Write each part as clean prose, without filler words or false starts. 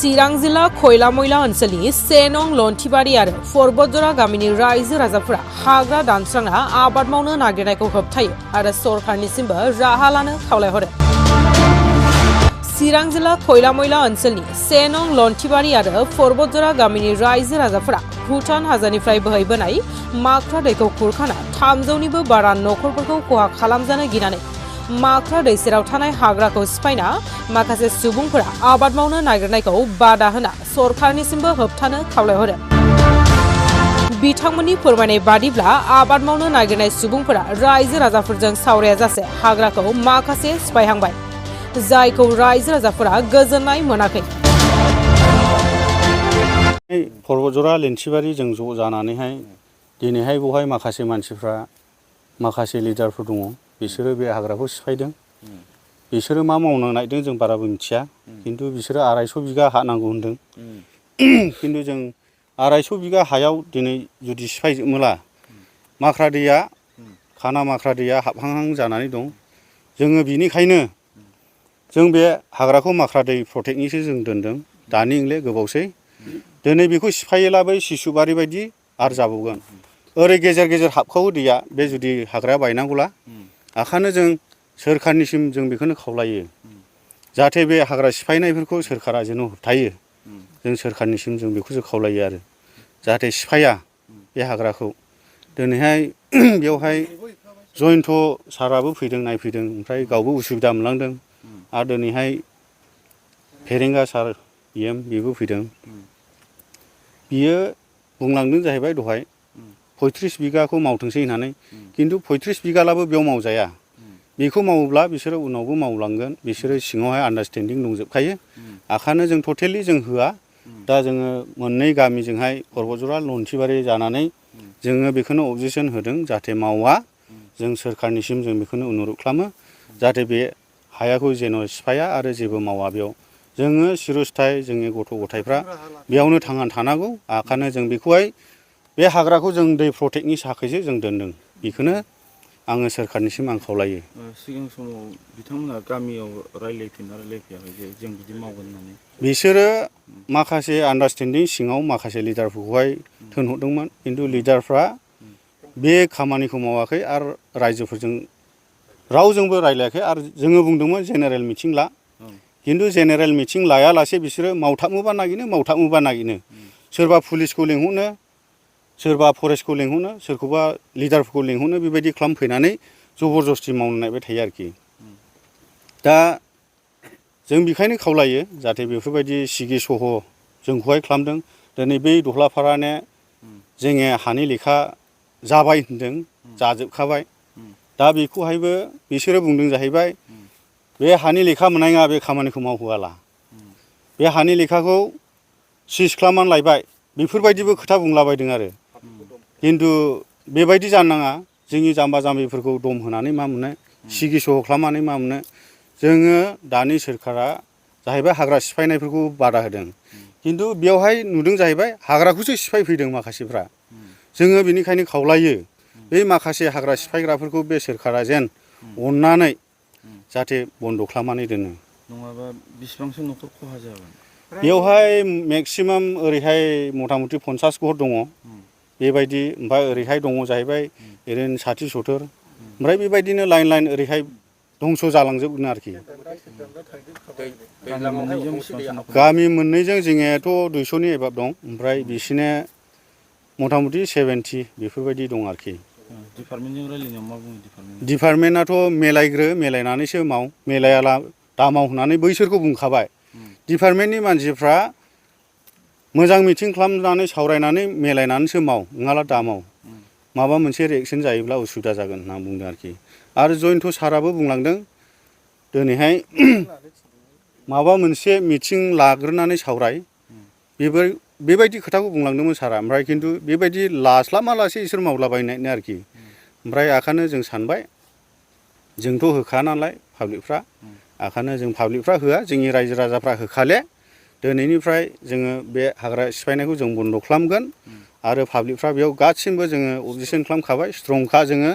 चिरां जिल्ला खयला-मयला ओनसोलनि 1 नं लन्थिबारि आरो परबतजरा गामिनि रायजो राजाफोरा हाग्रा दानस्रांना आबाद मावनो नागिरनायखौ होबथायो आरो सरकारनिसिमबो राहा लानो खावलायहरो। चिरां जिल्ला खयला-मयला ओनसोलनि 1 नं लन्थिबारि आरो परबतजरा गामिनि रायजो राजाफोरा भुटान हाजोनिफ्राय बोहैबोनाय माख्रा दैखौ खुरखाना 300निबो बारा नखरफोरखौ खहा खालामजानो गिनानै माख्रा दै सेराव थानाय हाग्राखौ सिफायना माखासे सुबुंफोरा आबाद मावनो नागिरनायखौ बादा होना सरकारनिसिमबो होबथानो खावलायहरो। बिथांमोननि फोरमायनाय बादिब्ला आबाद मावनो नागिरनाय सुबुंफोरा रायजो राजाफोरजों सावरायाजासे हाग्राखौ माखासे सिफायहांबाय, जायखौ रायजो राजाफोरा गोजोननाय मोनाखै। परबतजरा लेन्थिबारि जों ज' जानानैहाय दिनैहाय बेवहाय माखासे मानसिफ्रा माखासे लिडारफोर दङ, बिसोरो बे हाग्राखौ सिफायदों। बिसोरो मा मावनो नागिरदों जों बाराबो मिथिया, खिन्थु बिसोरो 250 बिगा हा नांगौ होनदों। खिन्थु जों 250 बिगा हायाव दिनै जुदि सिफायजोबोला माख्रा दैया खाना माख्रा दैया हाबहांहां जानानै दं। जोङो बिनिखायनो जों बे हाग्राखौ माख्रा दै प्रटेक्टनिसो जों दोनदों। दानि इंले गोबावसै दिनै बेखौ सिफायोला बै सिसुबारि बायदि आरो जाबावगोन। ओरै गेजेर गेजेर हाबखावो दैया, बे जुदि हाग्राया बायनांगौला। ओंखायनो जों सोरखारनिसिम जों बेखौनो खावलायो, जाहाथे बे हाग्रा सिफायनायफोरखौ सोरखारा जेन' होबथायो। जों सोरखारनिसिम जों बेखौसो खावलायो आरो जाहाथे सिफाया बे हाग्राखौ। दिनैहाय बेवहाय जयन्त साराबो फैदों, नायफैदों, ओमफ्राय गावबो उसुबिदा मोनलांदों। आरो दिनैहाय फेरेंगा सार बेबो फैदों। बियो बुंलांदों जाहैबाय दहाय 35 बिगाखौ मावथोंसै होननानै, खिन्थु 35 बिगालाबो बेयाव मावजाया। बेखौ मावोब्ला बिसोरो उनावबो मावलांगोन, बिसोरो सिङावहाय आन्डारस्टेन्डिं दंजोबखायो। ओंखायनो जों टटेलि जों होआ। दा जोङो मोननै गामिजोंहाय परबतजरा लन्थिबारि जानानै जोङो बेखौनो अबजेक्सन होदों, जाहाथे मावा। जों सोरखारनिसिम जों बेखौनो अनुरद खालामो, जाहाथे बे हायाखौ जेन' सिफाया आरो जेबो मावा बेयाव। जोङो सिरस्थाय जोंनि गथ' गथायफ्रा बेयावनो थांनानै थानांगौ। ओंखायनो जों बेखौहाय बे हाग्राखौ जों दै प्रटेक्टनि थाखायसो जों दोनदों। बेखौनो आङो सोरखारनिसिम आं खावलायो। सिगां समाव बिथांमोना गामियाव रायलायफेयाखै जे जों बिदि मावगोन होननानै? बिसोरो माखासे आन्डारस्टेन्डिं सिङाव माखासे लिडारफोरखौहाय थिनहरदोंमोन, खिन्थु लिडारफ्रा बे खामानिखौ मावाखै आरो रायजोफोरजों रावजोंबो रायलायाखै। आरो जोङो बुंदोंमोन जेनेरेल मिटिं ला, खिन्थु जेनेरेल मिटिं लायालासे बिसोरो मावथाबनोबा नागिरनो सोरबा पुलिसखौ लिंहरनो, सोरबा फरेस्टखौ लिंहरनो, सोरखौबा लिडारफोरखौ लिंहरनो, बेबायदि खालामफैनानै जबरदस्ति मावनो नागिरबाय थायो आरोखि। दा जों बेखायनो खावलायो, जाहाथे बेफोरबायदि सिगि सह जोंखौहाय खालामदों। दिनै बै दहलाफाराने जोङो हानि लेखा जाबाय होनदों, जाजोबखाबाय। दा बेखौहायबो बिसोरो बुंदों जाहैबाय, बे हानि लेखा मोननाय नङा बे खामानिखौ मावहोआला। बे हानि लेखाखौ सिज खालामनानै लायबाय, बेफोरबायदिबो खोथा बुंलाबायदों आरो। खिन्थु बेबायदि जानो नाङा। जोंनि जाम्बा जाम्बिफोरखौ दम होनानै मा मोननो, सिगि सह खालामनानै मा मोननो। जोङो दानि सोरखारा जाहैबाय हाग्रा सिफायनायफोरखौ बादा होदों, खिन्थु बेयावहाय नुदों जाहैबाय हाग्राखौसो सिफायफैदों माखासेफ्रा। जोङो बेनिखायनो खावलायो, बे माखासे हाग्रा सिफायग्राफोरखौ बे सोरखारा जेन अननानै जाहाथे बन्द' खालामनानै दोनो। नङाबा बेसेबांसो न'खर खहा जागोन? बेवहाय मेक्सिमाम ओरैहाय मथा मथि 50 घर दङ बेबायदि। ओमफ्राय ओरैहाय दङ जाहैबाय ओरैनो 60-70। ओमफ्राय बेबायदिनो लाइन लाइन ओरैहाय धंस जालांजोबगोन आरोखि। गामि मोननैजों जोंनियाथ' 200नि एबाब दं, ओमफ्राय बिसिना मथा मथि 70 बेफोरबायदि दं आरोखि। डिपार्टमेन्टजों रायलायनायाव मा बुङो? डिपार्टमेन्टआथ' मेलायनानैसो माव, मेलायाला दा माव होननानै बैसोरखौ बुंखाबाय। डिपार्टमेन्टनि मानसिफ्रा मोजां मिटिं खालामनानै सावरायनानै मेलायनानैसो माव, नङाला दा माव। माबा मोनसे रिएक्सन जायोब्ला उसुबिदा जागोन होनना बुंदों आरोखि। आरो जयन्त साराबो बुंलांदों, दिनैहाय माबा मोनसे मिटिं लाग्रोनानै सावराय, बेबायदि खोथाखौ बुंलांदोंमोन सारा। ओमफ्राय खिन्थु बेबायदि लास्लाबालासे इसोर मावलाबायनाय आरोखि। ओमफ्राय ओंखायनो जों सानबाय, जोंथ' होखाया नालाय पाब्लिकफ्रा, ओंखायनो जों पाब्लिकफ्रा होआ, जोंनि रायजो राजाफ्रा होखाले। दिनैनिफ्राय जोङो बे हाग्रा सिफायनायखौ जों बन्द' खालामगोन। आरो पाब्लिकफ्रा बेयाव गासिमबो जोङो अबजेक्सन खालामखाबाय, स्ट्रंखा। जोङो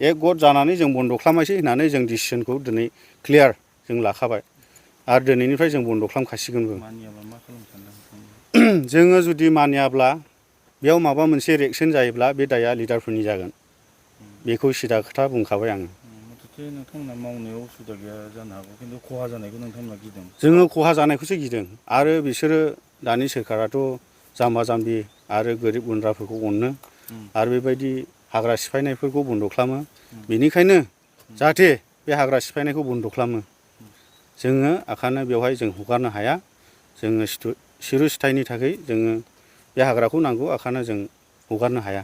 एक गट जानानै जों बन्द' खालामासै होननानै जों डिसिसनखौ दिनै क्लियार जों लाखाबाय। आरो दिनैनिफ्राय जों बन्द' खालामखासिगोनबो। मानियाबा मा खालामनो सानदों? जोङो जुदि मानियाब्ला बेयाव माबा मोनसे रिएक्सन जायोब्ला बे दाया लिडारफोरनि जागोन। बेखौ सिदा खोथा बुंखाबाय आङो। मथथे नोंथांमोना मावनायाव उसुबिदा गैया जानो हागौ, खिन्थु खहा जानायखौ नोंथांमोना गिदों। जोङो खहा जानायखौसो गिदों। आरो बिसोरो दानि सोरखाराथ' जाम्बा जाम्बि आरो गोरिब गुन्द्राफोरखौ अनो आरो बेबायदि हाग्रा सिफायनायफोरखौ बन्द' खालामो। बेनिखायनो जाहाथे बे हाग्रा सिफायनायखौ बन्द' खालामो, जोङो ओंखायनो बेवहाय जों हगारनो हाया। जोङो सिरु सिथायनि थाखाय जोङो बे हाग्राखौ नांगौ, ओंखायनो जों हगारनो हाया।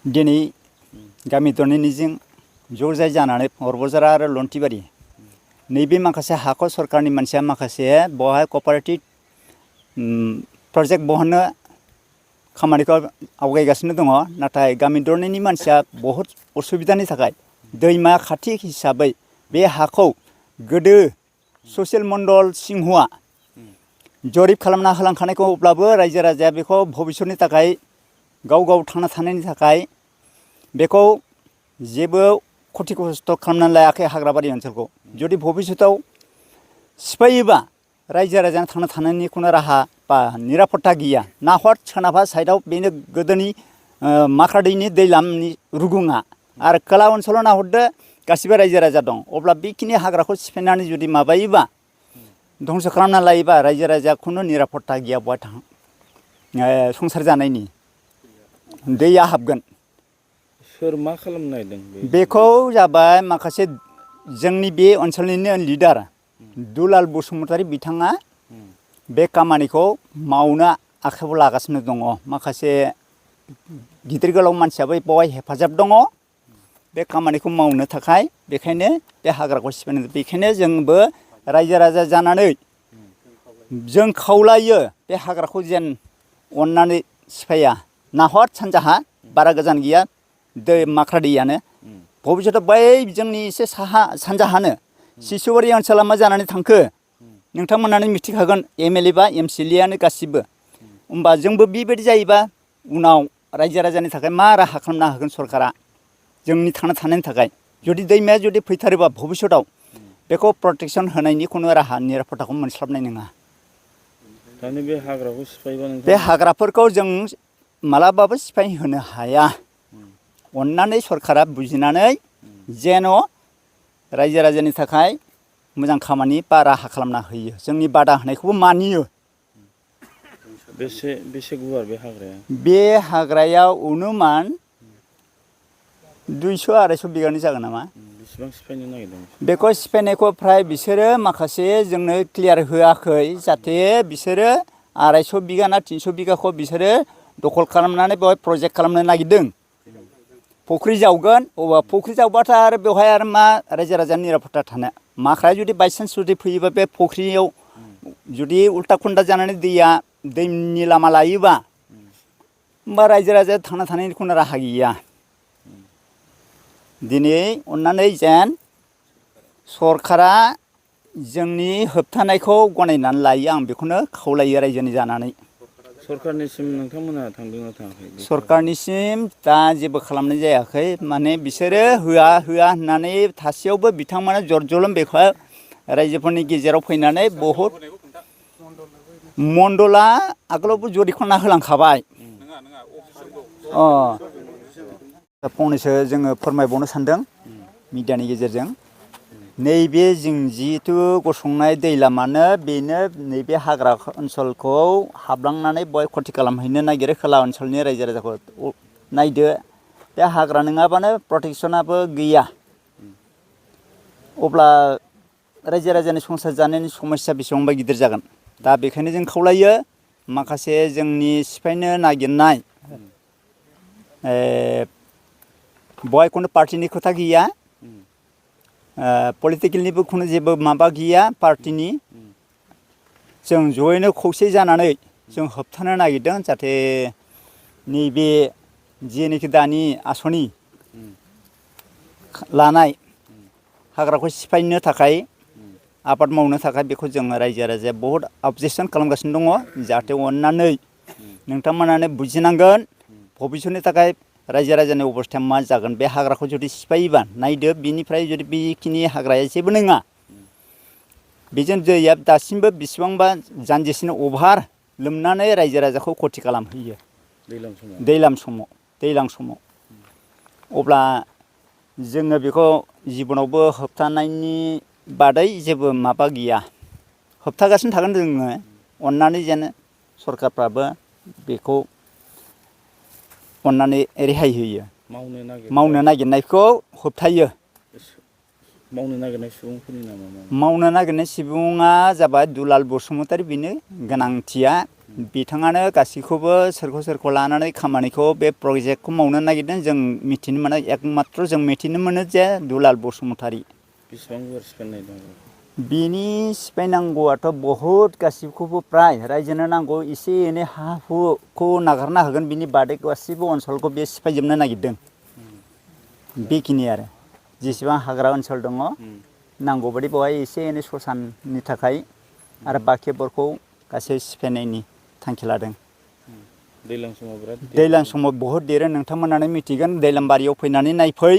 दिनै गामि दरनैनिजों ज' जाय जानानै परबजरा आरो लन्थिबारि नैबे माखासे हाखौ सरकारनि मानसिया माखासे बेवहाय कपारेटिभ प्रजेक्ट बहननो खामानिखौ आवगायगासिनो दङ। नाथाय गामि दरनैनि मानसिया बहुद असुबिदानि थाखाय दैमा खाथि हिसाबै बे हाखौ गोदो ससियेल मण्डल सिंहआ जरिब खालामना होलांखानायखौ अब्लाबो रायजो राजाया बेखौ भबिष्यतनि थाखाय गाव गाव थांना थानायनि थाखाय बेखौ जेबो खथि खस्थ' खालामनानै लायाखै हाग्राबारि ओनसोलखौ। जुदि भबिष्यताव सिफायोबा रायजो राजानो थांना थानायनि खुनु राहा बा निरापत्ता गैया। नाहर सोनाबहा साइडआव बेनो गोदोनि माख्रा दैनि दैलामनि रुगुङा आरो खोला ओनसोलाव नाहरदो गासिबो रायजो राजा दं। अब्ला बेखिनि हाग्राखौ सिफायनानै जुदि माबायोबा धंस खालामना लायोबा रायजो राजाया खुनु निरापत्ता गैया बहा संसार जानायनि दैया हाबगोन। सोर मा खालामनो नागिरदों? बेखौ जाबाय माखासे जोंनि बे ओनसोलनिनो लिडार दुलाल बसुमतारी बिथाङा बे खामानिखौ मावनो आखायाव लागासिनो दङ। माखासे गिदिर गोलाव मानसियाबो बेवहाय हेफाजाब दङ बे खामानिखौ मावनो थाखाय। बेखायनो बे हाग्राखौ सिफायनो, बेखायनो जोंबो रायजो राजा जानानै जों खावलायो बे हाग्राखौ जेन अननानै सिफाया। नाहर सानजाहा बारा गोजान गैया दै माख्रा दैयानो। भबिष्यताव बै जोंनि एसे साहा सानजाहानो सिसुवारि ओनसोला मा जानानै थांखो नोंथांमोनानो मिथिखागोन। MLA बा MCLA आनो गासिबो। होमबा जोंबो बेबायदि जायोबा उनाव रायजो राजानि थाखाय मा राहा खालामना होगोन सरकारा जोंनि थांना थानायनि थाखाय? जुदि दैमाया जुदि फैथारोबा भबिष्यताव बेखौ प्रटेकसन होनायनि खुनु राहा निरापत्ताखौ मोनस्लाबनाय नङा। दानि बे हाग्राखौ सिफायबा बे हाग्राफोरखौ जों मालाबाबो सिफाय होनो हाया। अननानै सरकारा बुजिनानै जेन' रायजो राजानि थाखाय मोजां खामानि बा राहा खालामना होयो, जोंनि बादा होनायखौबो मानियो। बेसे गुवार बे हाग्राया? बे हाग्रायाव अनुमान 200-250 बिगानि जागोन नामा। बेसेबां सिफायनो नागिरदों? बेखौ सिफायनायखौ फ्राय बिसोरो माखासे जोंनो क्लियार होआखै। जाहाथे बिसोरो 250 बिगा ना 300 बिगाखौ बिसोरो दखल खालामनानै बेवहाय प्रजेक्ट खालामनो नागिरदों। फुख्रि जावगोन। अबा फुख्रि जावबाथाय आरो बेवहाय आरो मा रायजो राजानि निरापत्ता थानो? माख्राया जुदि बायसान्स जुदि फैयोबा बे फुख्रियाव जुदि उल्टा खुन्दा जानानै दैया दैनि लामा लायोबा होमबा रायजो राजाया थांना थानायनि खुनु राहा गैया। दिनै अननानै जेन सरकारा जोंनि होबथानायखौ गनायनानै लायो, आं बेखौनो खावलायो रायजोनि जानानै। सरकारनिसिम नोंथांमोना थांदोंना थाङाखै? सरकारनिसिम दा जेबो खालामनाय जायाखै। माने बिसोरो होआ होननानै थासेयावबो बिथांमोना जर जलम बेखौ रायजोफोरनि गेजेराव फैनानै बहुद मण्डला आगोलावबो जरिखाना होलांखाबाय। फंनैसो जोङो फोरमायबावनो सानदों मिडियानि गेजेरजों। नैबे जों जिहेतु गसंनाय दै लामानो बेनो नैबे हाग्रा ओनसोलखौ हाबलांनानै बय खथि खालामहैनो नागिरो खोला ओनसोलनि रायजो राजाखौ। नायदो बे हाग्रा नङाबानो प्रटेकसनाबो गैया। अब्ला रायजो राजानि संसार जानायनि समस्या बेसेबांबा गिदिर जागोन। दा बेखायनो जों खावलायो माखासे जोंनि सिफायनो नागिरनाय बहाय खुनु पार्टिनि खोथा गैया, पलिटिकेलनिबो खुनु जेबो माबा गैया पार्टिनि। जों जयैनो खौसे जानानै जों होबथानो नागिरदों जाहाथे नैबे जेनोखि दानि आसनि लानाय हाग्राखौ सिफायनो थाखाय आबाद मावनो थाखाय बेखौ जों रायजो राजाया बहुद अबजेक्सन खालामगासिनो दङ। जाहाथे अननानै नोंथांमोनानो बुजिनांगोन भबिष्यतनि थाखाय रायजो राजानि अबस्थाया मा जागोन। बे हाग्राखौ जुदि सिफायोबा नायदो बिनिफ्राय जुदि बेखिनि हाग्राया जेबो नङा बेजों दैया दासिमबो बेसेबांबा जानजिसिनो अभार लोमनानै रायजो राजाखौ खथि खालामहैयो दैज्लां समाव अब्ला जोङो बेखौ जिबनावबो होबथानायनि बादै जेबो माबा गैया होबथागासिनो थागोन जोङो अननानै जेन सरकारफ्राबो बेखौ अननानै रेहाय होयो मावनो नागिरनायखौ होबथायो मावनो नागिरनाय सुबुंफोरनि नामा मावनो नागिरनाय सुबुङा जाबाय दुलाल बसुमतारी बेनो गोनांथिया बिथाङानो गासैखौबो सोरखौ लानानै खामानिखौ बे प्रजेक्टखौ मावनो नागिरदों जों मिथिनो मोनो एकमात्र जों मिथिनो मोनो जे दुलाल बसुमतारी बेसेबां गुवार सिफायनाय दं बिनि सिफायनांगौआथ' बहुद गासिबखौबो प्राय रायजोनो नांगौ एसे एनै हा हुखौ नागारना होगोन बिनि बादै गासिबो ओनसोलखौ बे सिफायजोबनो नागिरदों बेखिनि आरो जेसेबां हाग्रा ओनसोल दङ नांगौबादि बेवहाय एसे एनै ससाननि थाखाय आरो बाखिफोरखौ गासै सिफायनायनि थांखि लादों दैज्लां समाव बहुद देरो नोंथांमोनानो मिथिगोन दैलामबारियाव फैनानै नायफै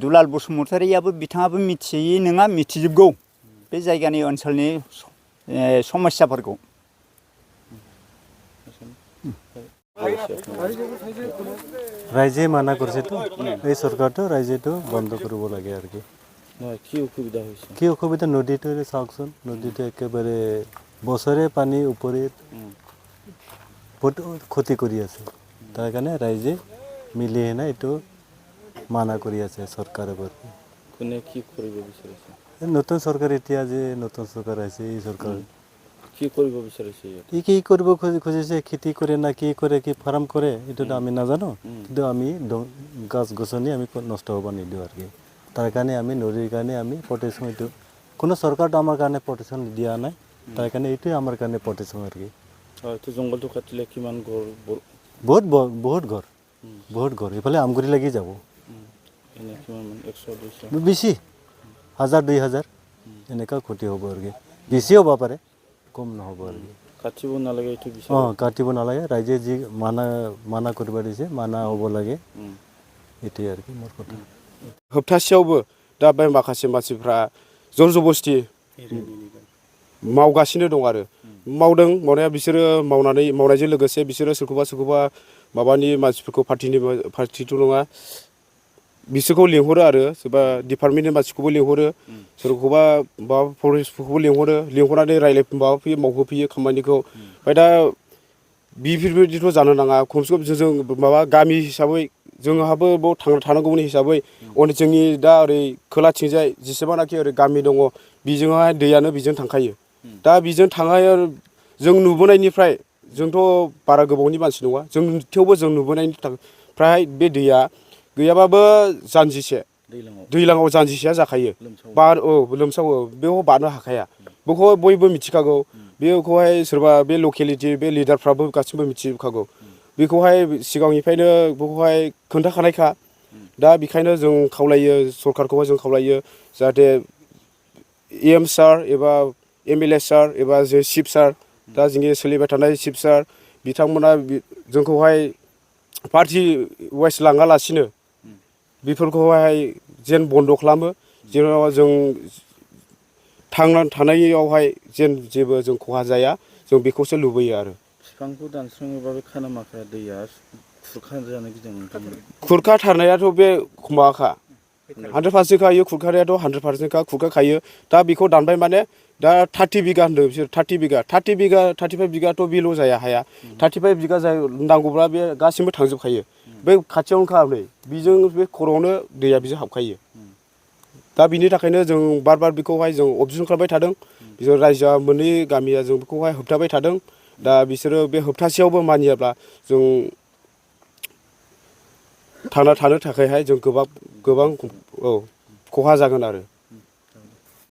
दुलाल बसुमतारीयाबो बिथाङाबो मिथियै नङा मिथिजोबगौ बे जायगानि ओनसोलनि समस्याफोरखौ রাইজে মানা করছে তো এই সরকারটো রাইজেটো বন্ধ কৰিব লাগে আর কি কি অসুবিধা নদীটো চাওকচোন নদীটো একেবাৰে বছৰে পানী উপৰে বহুত ক্ষতি কৰি আছে তাৰ কাৰণে ৰাইজে মিলি হেনে এইটো মানা কৰি আছে চৰকাৰৰ কোনে কি কৰিব বিচাৰিছে নতুন চৰকাৰ এতিয়া যে নতুন চৰকাৰ আছে এই চৰকাৰ কি কৰিব বিচাৰিছে কি কৰিব খুজিছে খেতি কৰে না কি কৰে কি ফাৰ্ম কৰে এইটোতো আমি নাজানো কিন্তু আমি গাছ গছনি আমি নষ্ট হ'ব নিদিওঁ আৰু কি তাৰ কাৰণে আমি নদীৰ কাৰণে আমি প্ৰটেকশ্যন এইটো কোনো চৰকাৰটো আমাৰ কাৰণে প্ৰটেকশ্যন দিয়া নাই তাৰ কাৰণে এইটোৱে আমাৰ কাৰণে প্ৰটেকশ্যন আৰু কি হয়তো জংঘলটো কাটিলে কিমান ঘৰ বহুত ঘৰ এইফালে আমগুৰি লাগি যাব এনে কিমান 100 200 বেছি 1000 2000 এনেকুৱা ক্ষতি হ'ব আৰু কি বেছি হ'ব পাৰে কম নহ'ব আৰু কি কাটিব নালাগে এইটো বিচাৰ কাটিব নালাগে ৰাইজে যি মানা কৰিব দিছে মানা হ'ব লাগে এইটোৱে আৰু কি মোৰ কথা होबथासेयावबो दा बे माखासे मानसिफ्रा जर जबस्ति मावगासिनो दं आरो मावदों मावनाया बिसोरो मावनायजों लोगोसे बिसोरो सोरखौबा माबानि मानसिफोरखौ पार्टिथ' नङा बिसोरखौ लिंहरो आरो सोरबा डिपार्टमेन्टनि मानसिखौबो लिंहरो सोरखौबा माबा फरेस्टफोरखौबो लिंहरनानै माबाफैयो मावहोफैयो खामानिखौ ओमफ्राय दा बेफोरबायदिथ' जानो नाङा खमसे खम जों माबा गामि हिसाबै जोंहाबो बाव थानांगौनि हिसाबै जोंनि दा ओरै खोलाथिंजाय जेसेबांनाखि ओरै गामि दङ बेजोंहाय दैयानो बेजों थांखायो दा बेजों थांनाय जों नुबोनायनिफ्राय जोंथ' बारा गोबावनि मानसि नङा जों थेवबो जों नुबोनायनिफ्राय बे दैया गैयाबाबो जानजिसे दैज्लाङाव जानजिसेया जाखायो लोमसावो बेयाव बारनो हाखाया बेखौ बयबो मिथिखागौ बेखौहाय सोरबा बे लकेलिटि बे लिडारफ्राबो गासिबो मिथिजोबखागौ बेखौहाय सिगांनिफ्रायनो बेखौहाय खोन्थाखानायखा दा बेखायनो जों खावलायो सरकारखौहाय जों खावलायो जाहाथे एम सार एबा एमएलए सार एबा जे चिफ सार दा जोंनि सोलिबाय थानाय चिफ सार बिथांमोना जोंखौहाय पार्टि वाइस लाङालासिनो बेफोरखौहाय जेन बन्द' खालामो जेराव जों थांनानै थानायावहाय जेन जेबो जों खहा जाया जों बेखौसो लुबैयो आरो बिफांखौ दानस्राङोबा बे खानामाखा दैया खुरखाजानो गिदों खुरखाथारनायाथ' बे माबाखा 100%खा इयो खुरखानायाथ' 100%खा खुरखाखायो दा बेखौ दानबाय माने दा 30 बिगा होनदों बिसोर 30 बिगा 35 बिगाथ' बेल' जाया हाया 35 बिगा नांगौब्ला बे गासिबो थांजोबखायो बे खाथियावनोखा नै बेजों बे खर'आवनो दैया बेजों हाबखायो दा बिनि थाखायनो जों बार बेखौहाय जों अबजेक्सन खालामबाय थादों बिसोर रायजोआ मोननै गामिया जों बेखौहाय होबथाबाय थादों दा बिसोरो बे होबथासेयावबो मानियाब्ला जों थांना थानो थाखायहाय जों गोबां खहा जागोन आरो